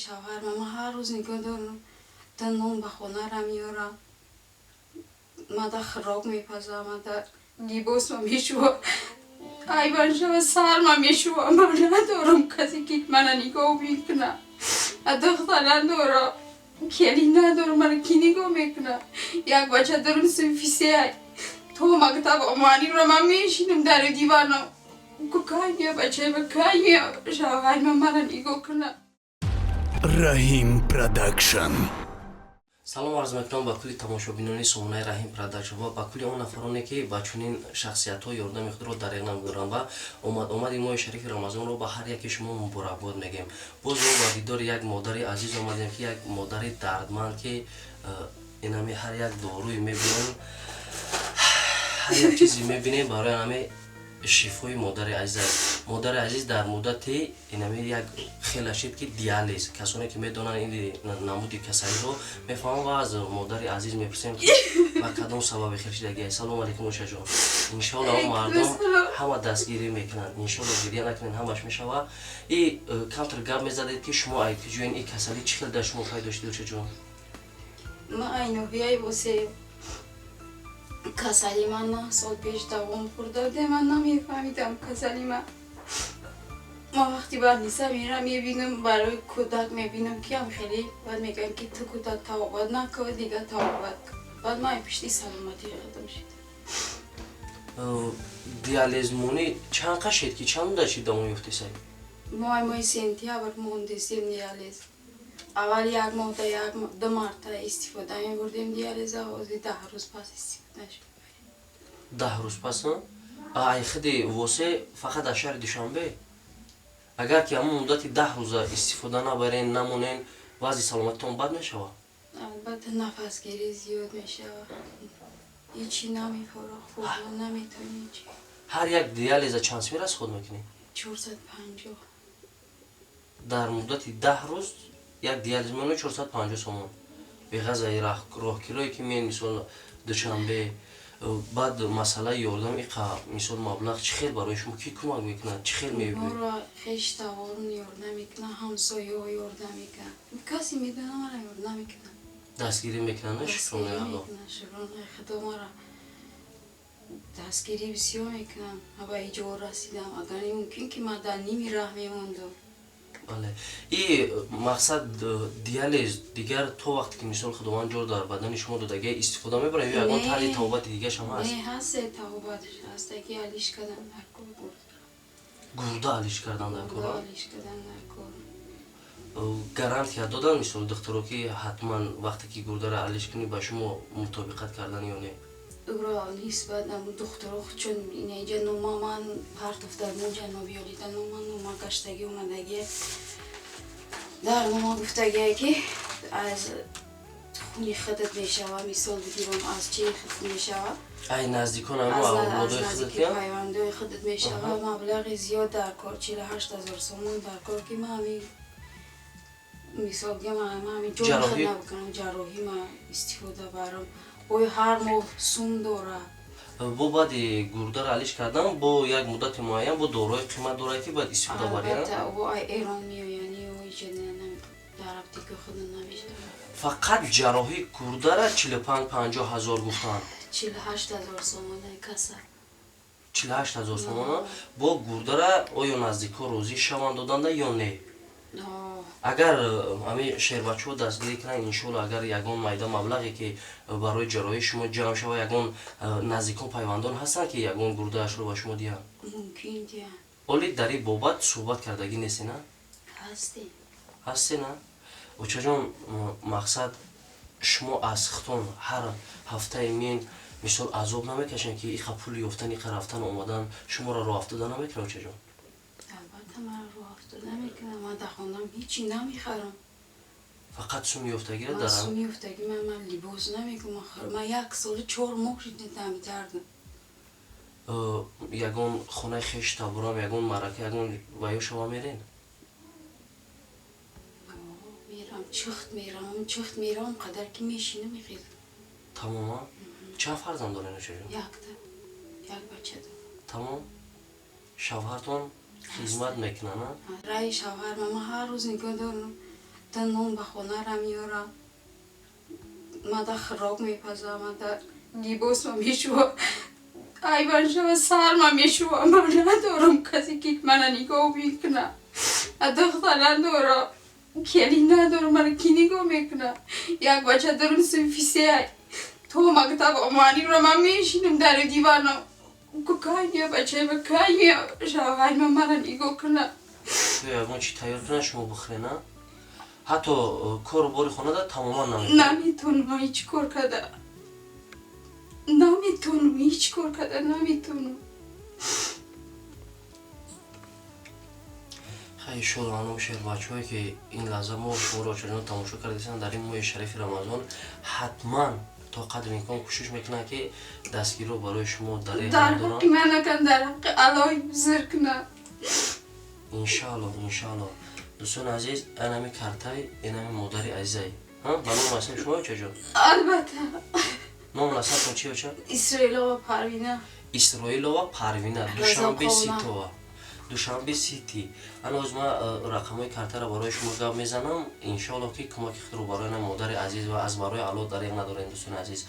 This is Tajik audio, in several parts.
Шавҳар ман ҳар рӯз нигоҳ дорам, та нон ба хонара меёрам, мада хӯрок мепазам, мада либосма мешӯва, айбан шава сарма мешӯва. Ман надорам касе, ки мана нигоҳ мекуна. Духтар надорам, келин надорам, мана ки нигоҳ мекуна? Як бача дорам, синфи се, то мактаб оманиро ман мешинам дар дивана, кай мея бачаема, кай мея шавҳарма мана нигоҳ куна. Раҳим Продакшн. Салом арз мекунам ба кулли тамошобинони сомонаи Раҳим Продакшн ва ба кулли он нафароне, ки ба чунин шахсиятҳо ёрдами худро дареғ намедоранд, ва омад-омади моҳи шарифи Рамазонро ба ҳар яке шумо муборакбод мегӯем. Боз мо ба дидори як модари азиз омадем, ки як модари дардманд, ки инами ҳар як доруи мебинем, ҳар як чизе мебинем, барои ҳаме шифои модари азиз аст. Модари азиз дар муддати инами як хела шид, ки диализ, касоне ки медонанд, ин намуди касалиро мефаҳманд, ва аз модари азиз мепурсем, ки ба кадом сабаби хел шидаги. Салому алейкум, ошаҷон. Иншоалло, мардум ҳама дастгирӣ мекунанд. Иншоалло, гиря накунед, ҳамаш мешава. И камтар гап мезадед, ки шумо айкиҷоен, и касалӣ чӣ хел дар шумо пайдо шуд, ошаҷон? Ман айноҳияи Восе. Касали ман 9 сол пеш давом хӯрда. Ман намефаҳмидам касали ман. Ман вақти больница мерам, мебинам, барои кӯдак мебинам, ки ам хеле, баъд мегӯям, ки ту кӯдак табобат накун, дига табобат. Баъд ман пишти саломатии худам шид. Диализмонӣ чанд қашед, ки чанд муддат шид давом ёфтесай? Моҳи сентябр мондесем диализ. Аввал як моҳда як ду марта истифода мебурдем диализа, ҳозир 10 рӯз пас истифода шуд. 10 рӯз пас. Ай худи Восе, фақат аз шаҳри Душанбе, агар ки ҳамон муддати 10 рӯза истифода набарен, намонен, вазъи саломатитон бад мешавад? Албатта, нафасгирӣ зиёд мешавад, ҳичи намефора, хӯрда наметавонӣ ҳичи. Ҳар як диализа чанд сум расход мекунӣ? 450. Дар муддати 10 рӯз як диализ меони 450 сомон, беғазаи роҳкирое, ки мен, мисол, Душанбе. Баъд масъалаи ёрдам, иқа, мисол, маблағ чӣ хел барои шумо ки кӯмак мекунад, чӣ хел мебинед? Моро хештаворон ёрдам мекунад, ҳамсояҳо ёрдам мекунад, касе медона, мара ёрдам мекунад. Дастгирӣ мекунанд, шукронаи Аллоҳ. Шукронаи Худо, мара дастгирӣ бисёр мекунам. Ба иҷо расидам, агар мумкин, ки ман дар ними раҳ мемондам. Бале, и мақсад, диализ дигар то вақте ки, мисол, Худованд ҷор дар бадани шумо додагия, истифода мебарад ё ягон тарзи табобати дигарашам ҳаст? Не, ҳаст, табобатш ҳаст, ки алиш кардан дар кор. Гурда алиш кардан дар кор? Алиш кардан дар кор. Гарантия додан, мисол, духтуро, ки ҳатман вақте ки гурдаро алиш кунӣ, ба шумо мутобиқат кардан ё не? Уро нисбат духтуро, чун инҷа нома ман партофта, ҷаноби олида нома гаштагӣ омадагие, дар нома гуфтагие, ки аз хуни худат мешава, мисол бигирам, аз чи худ мешава. Ай наздикон, аз наздики пайвандои худат мешава. Маблағи зиёд дар кор, 48 000 сомон дар кор, ки ман ҳамин, мисол бигам, ҳамин ҷои худ набикунам, ҷарроҳӣ ма истифода барам, ой, ҳар моҳ сум дорад. Бо баъди гурдаро алиш кардан, бо як муддати муайян бо доруҳои қимат дорад, ки бояд истифода барӣ? Эрон меояни, дар аптека худ намешавад. Фақат ҷарроҳии гурдара 45-50 ҳазор гуфтанд. 48 000 сомона каса. 48 000 сомона. Бо гурдара оё наздикҳо розӣ шаванд доданда ё не? Агар ҳами шербачаҳо дастгирӣ кунанд, иншоалло, агар ягон майда маблағе, ки барои ҷарроҳии шумо ҷамъ шава, ягон наздикон, пайвандон ҳастанд, ки ягон гурдаашро ба шумо диҳанд? Мумкин, диҳанд. Оли дар ин бобат суҳбат кардагӣ нестӣ, на? Ҳастем. Ҳастӣ, на? Очаҷон, мақсад, шумо аз хитон ҳар ҳафтаи мин, мисол, азоб намекашем, ки иқа пул ёфтан, иқа рафтан омадан шуморо роҳ афтода намекунад, очаҷон? Албатта, маро роҳ афтода мекунад. Ман дар хонам ҳичи намехарам. Фақат суми ёфтагира? Ман дар суми ёфтагӣ, ман либос намекунам. Ман як солу 4 моҳ шуд намитардам. Ягон хонаи хеш табурам, ягон маърака, ягон ваё шава мерен? Мерам, чихт мерам, чихт мерам, қадар ки мешинам, мехел. Тамома. Чанд фарзанд дорен, очаҷон? Якта, як бача дорам. Тамом. Шавҳартон хизмат мекунанд? Раи шавҳар ман ҳар рӯз нигоҳ дорам. Да нон ба хонара меёра, мада хӯрок мепаза, мада либосма мешува, айван шава сарма мешува. Ман надорам касе ки мана нигоҳ мекуна. Духтар надорам, келин надорам, мана ки нигоҳ мекуна? Як бача дорам, синфи се, то мактаб оманиро ман мешинам дар дивана. Кай мея бачаи ма, кай мея шавҳарма мана нигоҳ куна? Ягон чи тайёр кунад, шумо бихӯрена? Ҳатто кору бори хонада тамоман наметавонед? Наметавонам ҳеҷ кор карда, наметавонам ҳеҷ кор карда, наметавонам. Хай, иншоалло, анам шербачаҳое ки ин лаҳза мо шуморо очаҷон тамошо кардастанд, дар ин моҳи шарифи Рамазон ҳатман то қадри имкон кӯшиш мекунанд, ки дастгириро барои шумо дареғ Дар надоранд. ҳаққи ман накан, дар ҳаққи Аллоҳи бузург куна. Иншаалло, иншаалло. Дӯстони азиз, инами картай, инами модари азизай ба номи насаби шумо, очаҷон? Албатта. Ному насабтон чи, оча? Исроилова Парвина. Исроилова Парвина, Душанбе. Разоқовна. Ситова, Душанбе Сити. Ана ҳоз ман рақамҳои картаро барои шумо гап мезанам. Иншоалло, ки кӯмаки худро барои на модари азиз ва аз барои Аллоҳ дареғ надорем. Дӯстони азиз,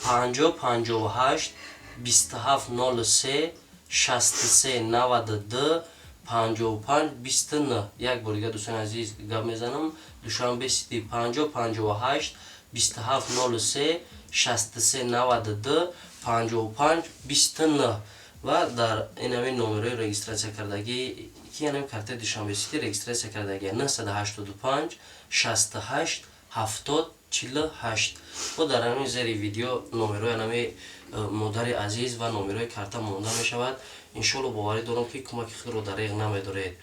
50 58 27 03 63 92 55 29. Як бор дига, дӯстони азиз, гап мезанам: Душанбе Сити, 50 58 27 03 63 92 55 29. Ва дар инами номерои регистратсия кардагӣ, ки инами картаи Душанбе Сити регистратсия кардагӣ, 985 68 70 48. Бо дар ҳамин зери видео номерои анами модари азиз ва номерои карта монда мешавад. Иншоалло, боварӣ дорам, ки кӯмаки худро дареғ намедоред.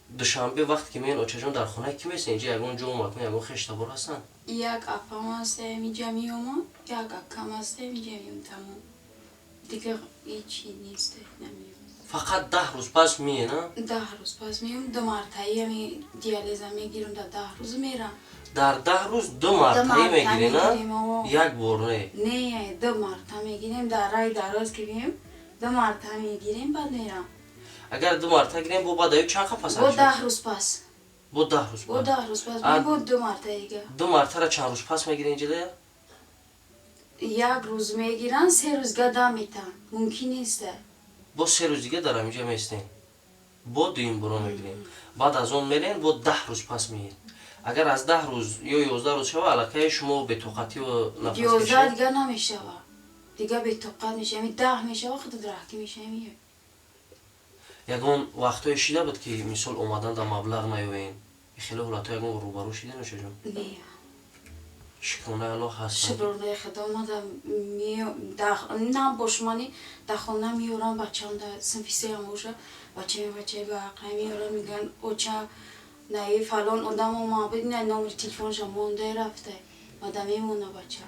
Душанбе вақте ки меен, очаҷон, дар хонаи ки месен? Инҷа ягон ҷо макон, ягон хештабор ҳастанд? Як апам аст, инҷа меомад, як акам аст, инҷа меом, тамом. Дигар ҳечи нест, намеом. Фақат 10 рӯз пас миена? 10 рӯз пас меом, ду мартаи ами диализа мегирам, дар 10 рӯз мерам. Дар 10 рӯз ду мартаи марта мегирена? Мегирем, ово. Як бор не? Не, ду марта мегирем, дар рай дароз ки меем, ду марта мегирем, баъд мерам. Агар ду марта гирем, бо баъд аю чанд қа пас? Бо 10 рӯз пас. Бо 10 рӯз Бо пас? 10 рӯз пас, бо ду марта дига. Ду мартара чанд рӯз пас мегирен ҷилая? Як рӯз мегиранд, 3 рӯз дам метаҳанд, мумкин нест. Бо 3 рӯз дига дар ҳаминҷа местем, бо дуюм боро мегирем, баъд аз он мерен, бо 10 рӯз пас меед. Агар аз 10 рӯз ё 11 рӯз шава, аллакай шумо бетоқатию 11 нафаскашӣ. Дига намешава, дига бетоқат мешавам, 10 мешава, худат раҳкӣ мешавам. Ягон вақтҳое шида буд, ки мисол омадан дар маблағ наёвен? Хеле ҳолатҳо ягон рӯбарӯ шида, ношаҷон? Не. Шукронаи Аллоҳ ҳастанд. Шукронаи Худо, мада набош, мани дар хона меорам, бачаам дар синфи сеам боша, бачаи бачаи ба ақла меорам, мегӯянд: «Оча, наи фалон одам омад, на номери телефонша монда рафта». Мада мемона бача.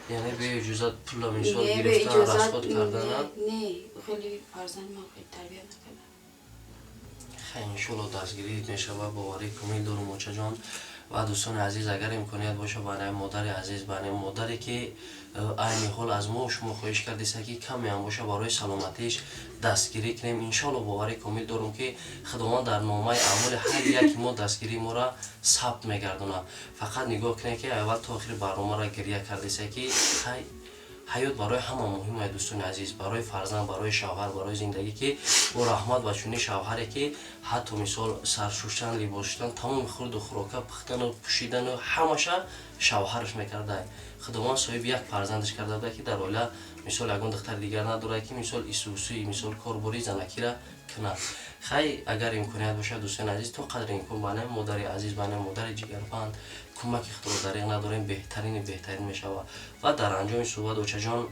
Яъне беиҷозат пула мисол Не, гирифтан, беиҷозат, расход кардана? Не, хеле фарзанди ман хеле тарбия накарда. Хай, иншоалло, дастгирӣ мешава, боварӣ комил дорум, очаҷон. Ва дӯстони азиз, агар имконият боша, ба наи модари азиз, ба наи модаре ки айни ҳол аз мо шумо хоҳиш кардиста, ки камеам боша барои саломатиш дастгирӣ кунем, иншоалло, боварӣ комил дорум, ки Худованд дар номаи аъмоли ҳар яки мо дастгирии моро сабт мегардонад. Фақат нигоҳ кунем, ки аввал то охири барномаро гиря кардиста, ки хай, ҳаёт барои ҳама муҳим ай, дӯстони азиз, барои фарзанд, барои шавҳар, барои зиндагӣ, ки бо раҳмат ба чунин шавҳаре, ки ҳатто мисол саршуштан, либос шуштан, тамоми хурду хӯрока пухтану пӯшидану ҳамаша шавҳараш мекардай. Худованд соҳиби як фарзандаш карда буда, ки дар оила мисол ягон духтари дигар надорад, ки мисол исусуи мисол корбори занакира кунад. Хай, агар имконият бошад, дӯстони азиз, то қадри имкон ба наи модари азиз, ба наи модари ҷигарбанд кӯмаки худро дареғ надорем, беҳтарини беҳтарин мешавад. Ва дар анҷоми суҳбат, очаҷон,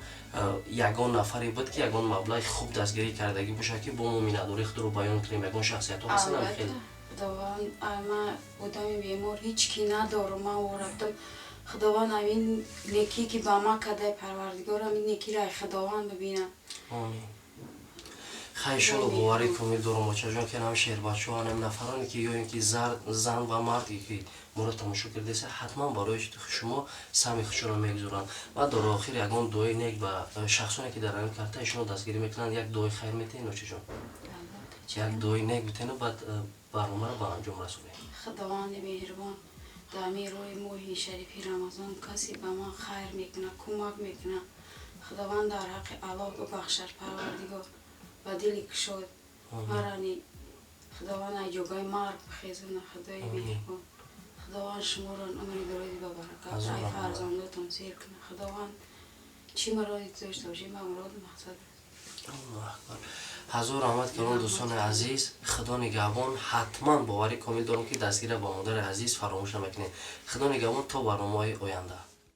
ягон нафаре буд, ки ягон маблағи хуб дастгирӣ кардагӣ бошад, ки бо мо миннатдории худро баён кунем? Ягон шахсиятҳо ҳастанд ам хел? Албатта, Худованд, ман одами бемор ҳеҷ ки надорам, ман рафтам, Худованд ҳамин некӣ ки ба ман кардай, Парвардигор ҳамин некиро ай Худованд бибинам. Омин. Хай, иншолло, боварӣ комил дорум, очаҷон, ки ҳам шербачаҳо, ҳам нафароне ки ё ин ки зан ва марде ки моро тамошо кардеса, ҳатман барои шумо сами худшонро мегузоранд. Ва дар охир ягон дуои нек ба шахсоне ки дар ҳамин картаи шумо дастгирӣ мекунанд, як дуои хайр метаҳен, очаҷон? Албатта. Як дуои нек битену баъд. Барномаро ба анҷом расонем. Худованди меҳрубон, дар ҳамин роҳи моҳи шарифи Рамазон касе ба ман хайр мекунад, кӯмак мекунад, Худованд дар ҳаққи Аллоҳ бибахшад. Парвардигор ба дили кушод марани Худованд ай ҷогаи марг бихезона. Худои меҳрубон, Худованд шуморо умри дарози ба баракат, ай фарзандотон сер кунад. Худованд чӣ муроде дошта бошед, ба муроду мақсад. Аллоҳу акбар, ҳазор раҳмат калон. Дӯстони азиз, Худо нигаҳбон. Ҳатман боварӣ комил дорам, ки дастгира ба модари азиз фаромӯш намекунед. Худо нигаҳбон то барномаҳои оянда.